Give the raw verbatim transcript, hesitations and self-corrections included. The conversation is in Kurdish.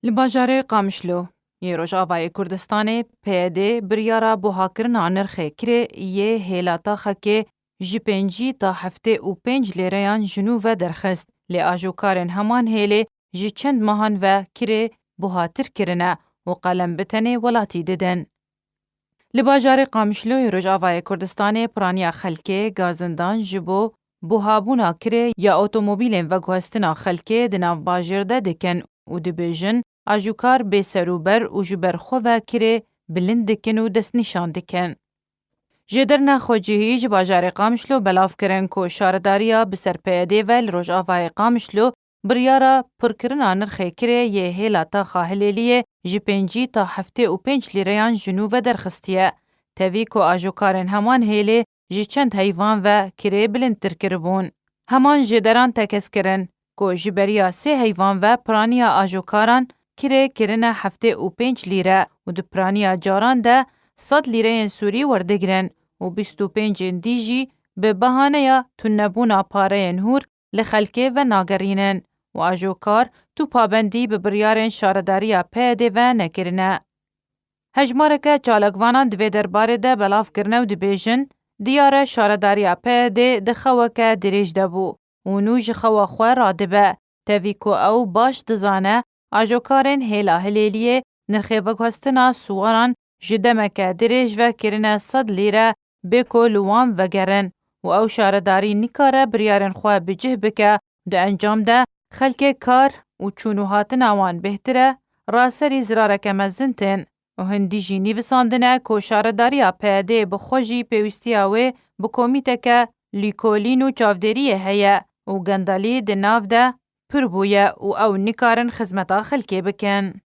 Li bajarê Qamişlo yê Rojavayê Kurdistanê, P Y D biryara buhakirina nirxê kirê yê hêla taxekê ji pêncî ta heftê û pênc lêreyan ji nû ve derxist, lê ajokarên heman hêlê ji çend mehan ve kirê buhatir kirine û qelem bi tenê welatî didin. Li bajarê Qamişlo yê Rojavayê Kurdistanê piraniya xelkê gazindan ji bo buhabûna kirê ya otomobîlên veguhestina xelkê di nav bajêr de dikin û dibêjin, ajûkar bêserûber û ji ber xwe ve kirê bilind dikin û destnîşan dikin. Jêderna xwecihî ji bajarê Qamişlo belav kirin ku şaredariya bi ser P Y D ve li Rojavayê Qamişlo biryara pirkirina nirxê kirê yê hêla taxa Hilêliyê ji pêncî ta heftê û pênc lîreyan ji nû ve derxistiye. Tevî ku ajokarên heman hêlê ji çend heyvan ve kirê bilindtir kiribûn. Heman jêderan tekez kirin ku ji beriya sê heyvan ve piraniya ajokaran kirê kirine heftê û pênc lîre û di piraniya caran de sed lîreyên sûrî werdigrin û bîst û pêncên dî jî bi behaneya tunebûna pareyên hûr li xelkê venagerînin û ajokar tu pabendî bi biryarên şaredariya P Y D ve nekirine. Hejmareke çalakvanan di vê derbarê de belav kirine û dibêjin, diyar e şaredariya P Y D di xeweke dirêj de bû û nû ji xewa xwe radibe, tevî ku ew baş dizane ajokarên hêla Hilêliyê nirxê veguhestina siwaran ji demeke dirêj ve kirine sed lîre bê ku li wan vegerin û ew şaredarî nikare biryarên xwe bi cih bike, di encam de xelkê kar û çûn û hatina wan bêhtir e, raserî zirareke mezin tên û hindî jî nivîsandine ku şaredariya P Y D bi xwe jî pêwîstiya wê bi komîteke lîkolîn û çavdêriyê heye û gendelî di nav de pir bûye û ew nikarin xizmeta xelkê bikin.